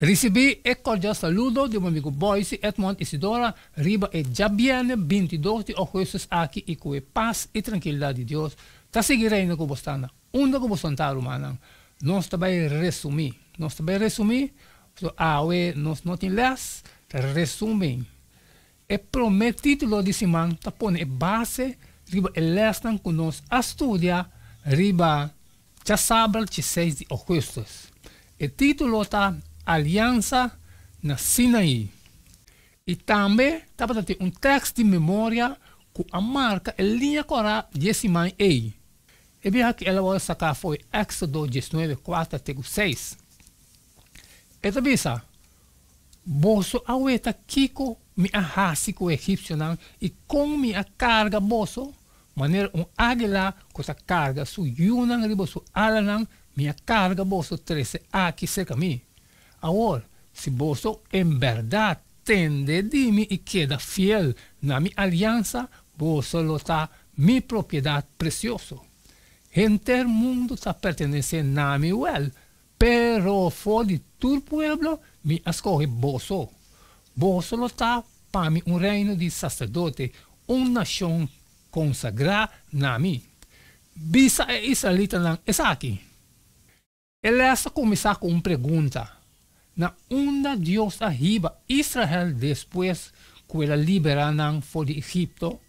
Risibí e kordial saludo di bo amigu Boyce Edmond Isidora riba e djabièrnè 22 di ougùstùs aki i ku e pas i trankilidat di Dios ta sigui reina ku bo sta na unda ku bo santá rumannan. Nos ta bai resumí. Nos ta bai resumí pasobra awe nos no tin lès, ta resumí. E promé título di siman ta pone e base riba e lèsnan ku nos a studia riba djasabra dieseis di ougùstùs. E título ta Aliansa na Sinaí. I tambe tabata tin un tèks di memoria ku a marka e liña kòrá di e siman ei. E biaha ku el a wòrdu saká for di Éksodo 19, 4 te ku 6. E ta bisa, Boso a weta kiko mi a hasi ku e egipsionan i kon mi a karga boso, manera un águila ku ta karga su yunan riba su alanan, mi a karga boso trese aki serka mi. Awor, si boso en bèrdat tende di mi i keda fiel na mi aliansa, boso lo ta mi propiedat presioso. Henter mundu ta pertenesé na mi wèl, Pero for di tur pueblo mi a skohe boso. Boso lo ta pa mi un reino di saserdote, un nashon konsagrá na mi. Bisa e israelitanan esaki. E lès ta kuminsá ku un pregunta, Na unda Dios a hiba Israel despues ku el a liberá nan for di Egipto?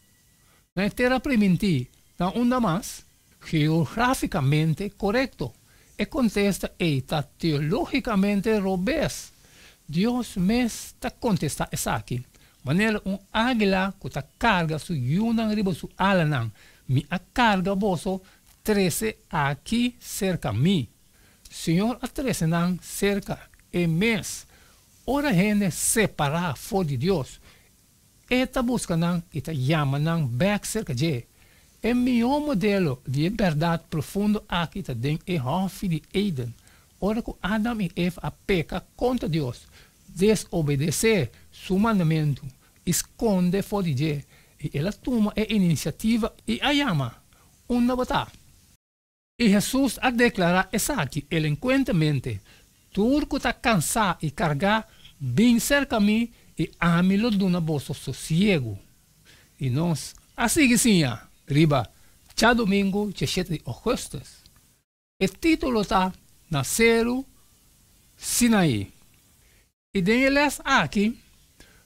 Na e Tera Primintí, na unda mas? Geográfikamente korekto. E kontesta ei ta teológikamente robes. Dios mes ta kontestá esaki, Manera un águila ku ta karga su yunan riba su alanan, mi a karga boso trese aki serka mi. Señor a trese nan serka e mes. Ora hende separá for di Dios, E ta buska nan i ta yama nan bèk serka dje. E mihó modelo di e bèrdat profundo aki ta den e Hòfi di Eden, ora ku Adam i Eva a peka kontra Dios, desobedesé Su mandamentu i skonde for di dje, i El a tuma e inisiativa i a yama, Unda bo ta? I Hesus a deklará esaki elenkuentemente, Tur ku ta kansá i kargá, bin serka mi, i ami lo duna boso sosiegu. I nos a sigui siña riba djadumingu diesshete di ougùstùs. E título ta Na Seru Sinaí. I den e lès aki,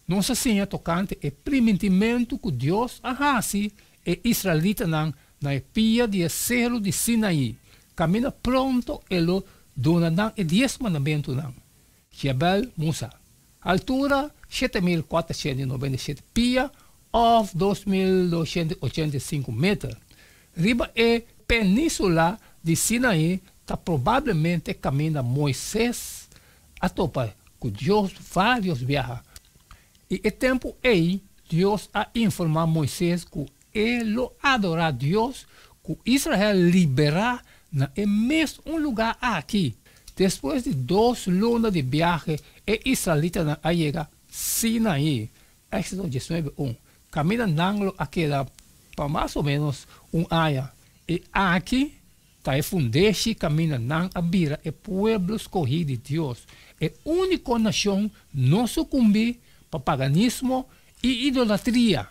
nos a siña tokante e primintimentu ku Dios a hasi e israelitanan na e pia di e seru di Sinaí, kaminda pronto e lo duna nan e Dies Mandamentunan. Jebel Musa. Altura, 7497 pia òf 2285 meter. Riba e península di Sinaí ta probablemente kaminda Moises a topa ku Dios vários biaha. I e tempu ei Dios a informá Moises ku e lo adorá Dios ku Israel liberá na e mes un lugá aki. Despues di dos luna di biahe e israelitanan a yega Sinaí, Éxodo 19, un, kaminda nan lo a keda pa mas o ménos un aña. I aki Ta e fundeshi kaminda nan a bira e pueblo skohí di Dios, e úniko nashon no sukumbí pa paganismo i idolatria.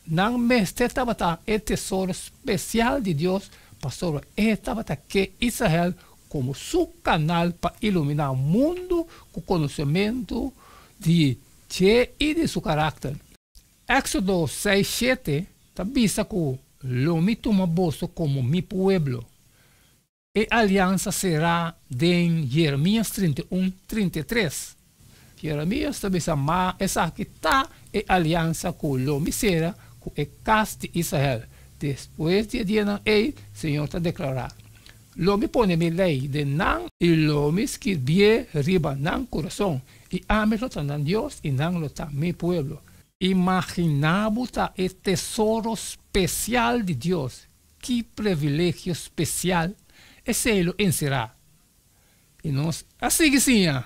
Nan mester tabata e tesoro spesial di Dios pasobra e tabata ke Israel komo su kanal pa iluminá mundu ku konosementu di dje i di su karakter. Éksodo seis shete ta bisa ku lo mi tuma boso komo mi pueblo. E aliansa será den Jeremias 31, 33. Jeremias ta bisa, Ma esaki ta e aliansa ku lo mi sera ku e kas di Israel despues di e dianan ei, Señor ta deklará, Lo mi pone mi lei den nan i lo mi skirbié riba nan kurason, i ami lo ta nan Dios i nan lo ta mi pueblo. Imaginá bo ta e tesoro spesial di Dios, ki privilegio spesial esei lo enserá! I nos a sigui siña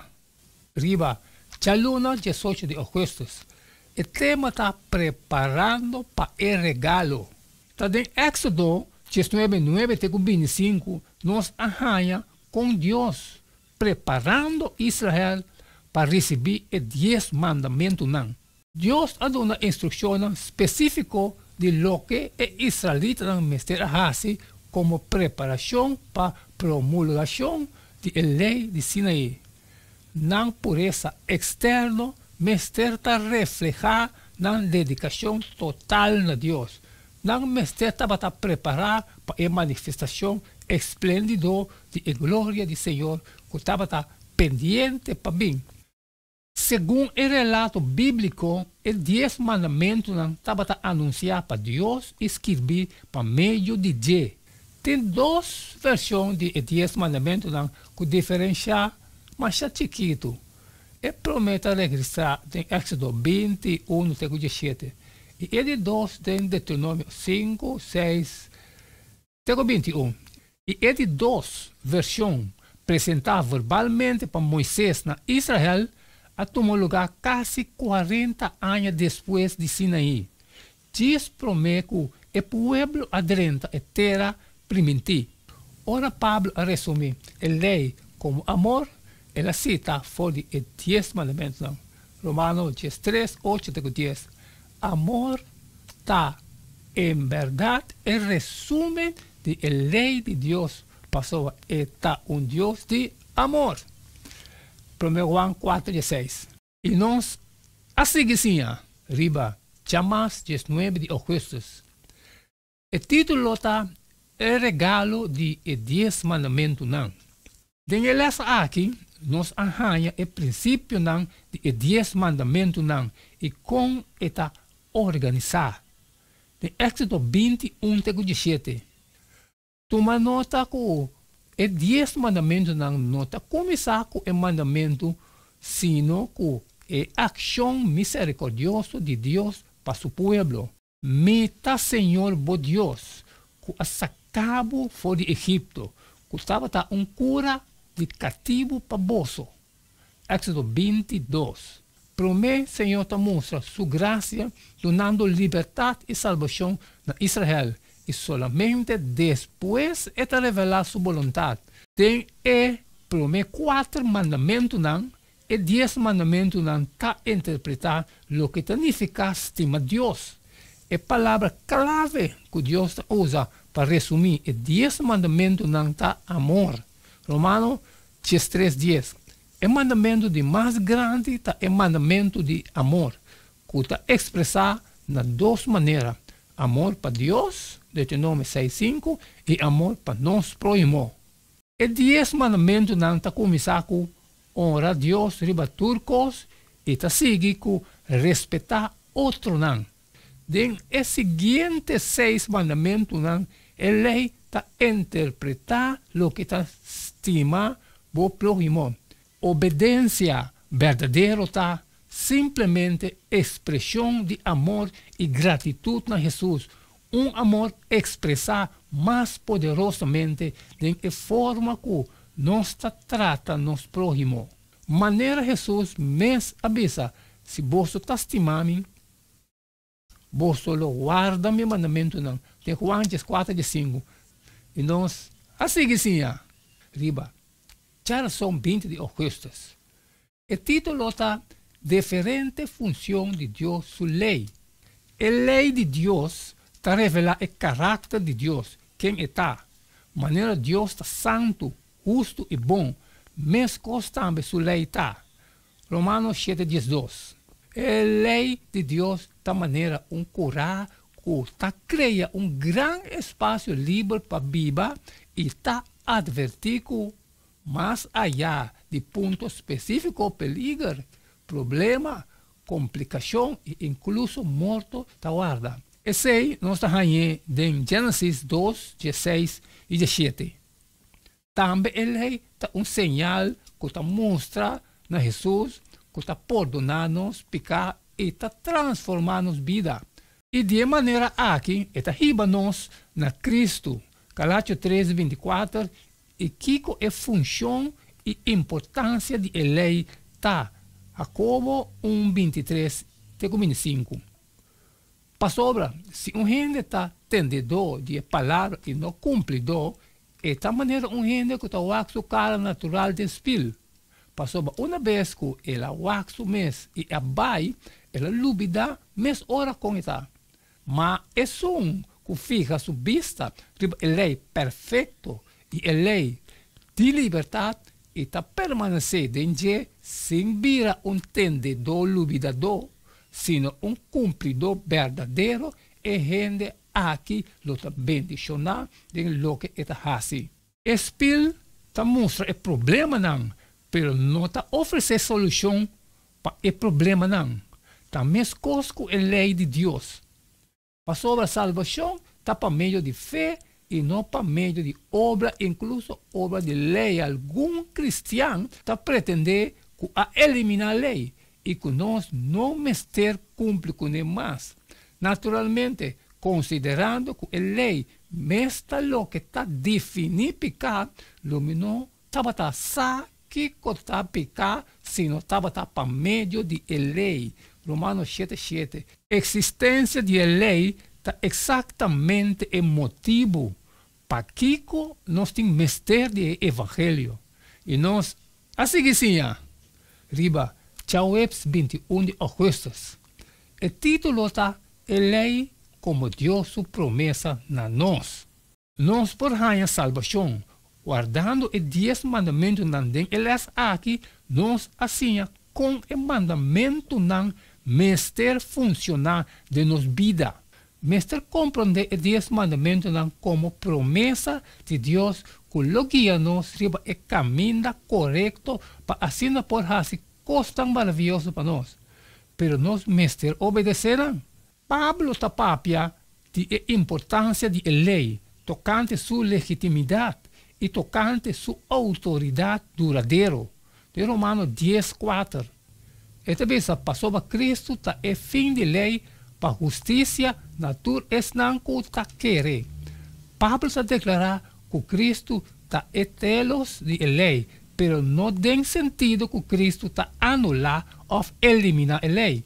riba djaluna 18 di ougùstùs. E tema ta Preparando pa e Regalo. Ta den Éksodo 19, 9 te ku 25 nos a haña kon Dios preparando Israel. pa risibí e Dies Mandamentunan. Dios a duna instrukshonnan spesífiko di loke e israelitanan mester a hasi komo preparashon pa promulgashon di e Lei di Sinaí. Nan puresa eksterno mester ta reflehá nan dedikashon total na Dios. Nan mester tabata prepará pa e manifestashon espléndido di e gloria di Señor ku tabata pendiente pa bin. Segun e relato bíbliko, e Dies Mandamentunan tabata anunsiá pa Dios i skirbí pa medio di dje. Tin dos vershon di e Dies Mandamentunan ku diferenshá masha chikitu. E promé ta registrá den Éksodo binti unu te ku diesshete i e di dos den Deuteronomio sinku, seis te ku 21. I e di dos vershon, presentá verbalmente pa Moises na Israel, a tuma lugá kasi kuarenta aña despues di Sinaí, djis promé ku e pueblo a drenta e Tera Primintí. Ora Pablo a resumí e Lei komo amor, el a sita for di e Dies Mandamentunan, Romano 13, 8 te ku 10. Amor ta en bèrdat e resúmen di e lei di Dios, pasobra e ta un Dios di amor. Promé Juan 4, 16. I nos a sigui siña riba djamas 19 di ougùstùs. E título ta E Regalo di e Dies Mandamentunan. Den e lès aki nos a haña e prinsipionan di e Dies Mandamentunan i kon e ta organisá. Den Éksodo 21 te ku 17, tuma nota ku e Dies Mandamentunan no ta kuminsá ku e mandamentu sino ku e akshon miserikordioso di Dios pa su pueblo. Mi ta Señor bo Dios, ku a saka bo for di Egipto, ku tabata un kura di katibu pa boso. Éksodo 22. Promé Señor ta mustra Su grasia dunando libertat i salbashon na Israel, i solamente despues E ta revelá Su boluntat. Den e promé kuater mandamentunan, E Dies Mandamentunan ta interpretá loke ta nifiká stima Dios. E palabra klave ku Dios ta usa pa resumí e Dies Mandamentunan ta amor. Romano 13, 10. E mandamentu di mas grandi ta e mandamentu di amor, ku ta ekspresá na dos manera, amor pa Dios, Deuteronomio 6, 5, i amor pa nos próhimo. E Dies Mandamentunan ta kuminsá ku honra Dios riba tur kos i ta sigui ku respetá otronan. Den e siguiente seis mandamentunan e lei ta interpretá loke ta stima bo próhimo. Obedensia berdadero ta simplemente ekspreshon di amor i gratitut na Hesus, un amor ekspresá mas poderosamente den e forma ku nos ta trata nos próhimo. Manera Hesus mes a bisa, Si boso ta stima mi, boso lo warda mi mandamentunan, den Juan 14, 15. I nos a sigui siña riba djarason 20 di ougùstùs. E título ta Deferente Funshon di Dios Su Lei. E lei di Dios ta revelá e karakter di Dios, ken e ta. Manera Dios ta santu, hustu i bon, meskos tambe su lei ta. Romano 7, 12. E lei di Dios ta manera un kurá ku ta krea un gran espasio liber pa biba i ta atvertí ku mas ayá di punto spesífiko peliger, problema, komplikashon i inkluso morto ta warda. Esei nos ta hañ'é den Génesis 2, 16 i 17. Tambe e lei ta un señal ku ta mustra na Hesus ku ta pordoná nos piká i ta transformá nos bida. I di e manera aki e ta hiba nos na Kristu, Galatio 3, 24, I kiko e funshon i importansia di e lei ta? Hakobo un 23 te ku 25. Pasobra si un hende ta tendedó di e palabra i no kumplidó, e ta manera un hende ku ta wak su kara natural den spil. Pasobra una bes ku el a wak su mes i a bai, el a lubidá mes ora kon e ta. Ma esun ku fiha su bista riba e lei perfekto i e lei di libertat i ta permanesé den dje sin bira un tendedó lubidadó, sino un kumplidó berdadero, e hende aki lo ta bendishoná den loke e ta hasi. E spil ta mustra e problemanan, pero no ta ofresé solushon pa e problemanan. Ta meskos ku e lei di Dios. Pasobra salbashon ta pa medio di fe i no pa medio di obra, inkluso obra di lei. Algun kristian ta pretendé ku a eliminá lei i ku nos no mester kumpli kuné mas. Naturalmente, konsiderando ku e lei mes ta loke ta definí piká, lo mi no tabata sa kiko ta piká si no tabata pa medio di e lei. Romano shete shete. Eksistensia di e lei ta eksaktamente e motibu pakiko nos tin mester di e evangelio. I nos a sigui siña riba djaweps 21 di ougùstùs. E título ta E Lei komo Dios su Promesa na Nos. Nos por haña salbashon wardando e dies mandamentunan. Den e lès aki nos a siña kon e mandamentunan mester funshoná den nos bida. Mester komprondé e dies mandamentunan komo promesa di Dios ku lo guia nos riba e kaminda korekto pa asina por hasi kosnan maravioso pa nos. Pero nos mester obedesé nan. Pablo ta papia di e importansia di e lei tokante su legitimidat i tokante su outoridat duradero. Den Romano dies kuater, e ta bisa, Pasobra Kristu ta e fin di lei pa hustisia na tur esnan ku ta kere. Pablo ta deklará ku Kristu ta e telos di e lei, pero no den sentido ku Kristu ta anulá òf eliminá e lei.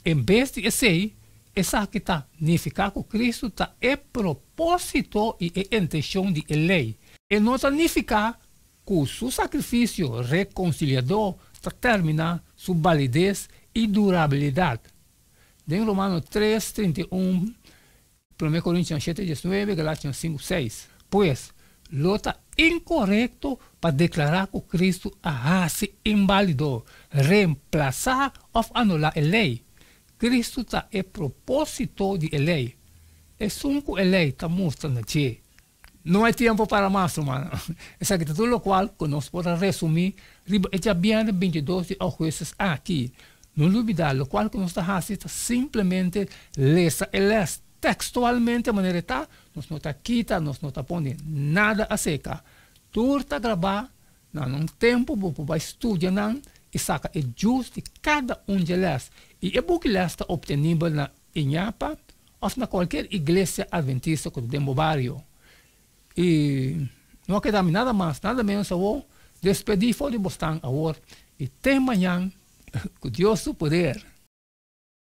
En bes di esei, esaki ta nifiká ku Kristu ta e propósito i e intenshon di e lei. E no ta nifiká ku su sakrifisio rekonsiliadó ta terminá su balides i durabilidat. Den Romano tres, 31, Promé Korintionan shete, diesnuebe, Galationan sinku, seis. Pues, lo ta inkorekto pa deklará ku Kristu a hasi inbálido, remplasá òf anulá e lei. Kristu ta e propósito di e lei. Esun ku e lei ta mustra na dje. No hay tiempo para mas, rumannan. Esaki ta tur lokual ku nos por a resumí riba e djabièrnè 22 di ougùstus aki. No lubidá, lokual ku nos ta hasi ta simplemente lesa e lès tekstualmente manera e ta, nos no ta kita, nos no ta pone nada aserka. Tur ta grabá, na nan tempu bo por bai studia nan i saka e djus di kada un dje lès. I e buki lès ta optenibel na Iñapa òf na kualkier iglesia adventista ku ta den bo bario. I no a keda mi nada mas, nada menos awor, despedí for di bosnan awor i te mañan ku Dios su poder.